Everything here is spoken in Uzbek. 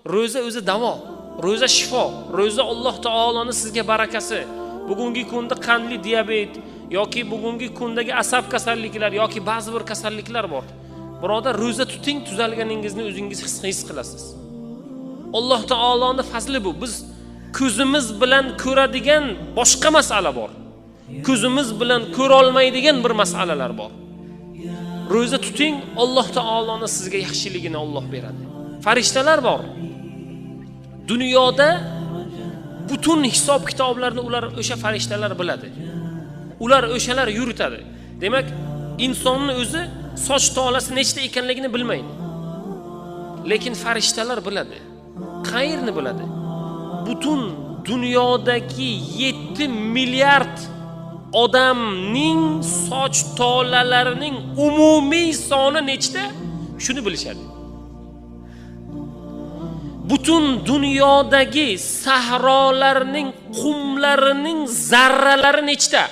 Ro'za o'zi davo, ro'za shifo, ro'za Alloh taoloni sizga barakasi. Bugungi kunda qandli diabet yoki bugungi kundagi asab kasalliklar yoki ba'zi bir kasalliklar bor. Birodar, ro'za tuting, tuzalganingizni o'zingiz his qilasiz. Alloh taoloni fazli bu. Biz ko'zimiz bilan ko'radigan boshqa masala bor. Ko'zimiz bilan ko'ra olmaydigan bir masalalar bor. Ro'za tuting, Alloh taoloni sizga yaxshiligini Alloh beradi. Farishtalar bor. Dunyoda butun hisob kitoblarni ular, o'sha farishtalar biladi. Ular, o'shalar yuritadi. Demak, insonni o'zi soch tolasi nechta ekanligini bilmaydi. Lekin farishtalar biladi. Qayerni biladi? Butun dunyodagi 7 milliard odamning soch tolalarining umumiy soni nechta? Shuni bilishadi. Butun dunyodagi sahrolarning qumlarining zarralari nechta?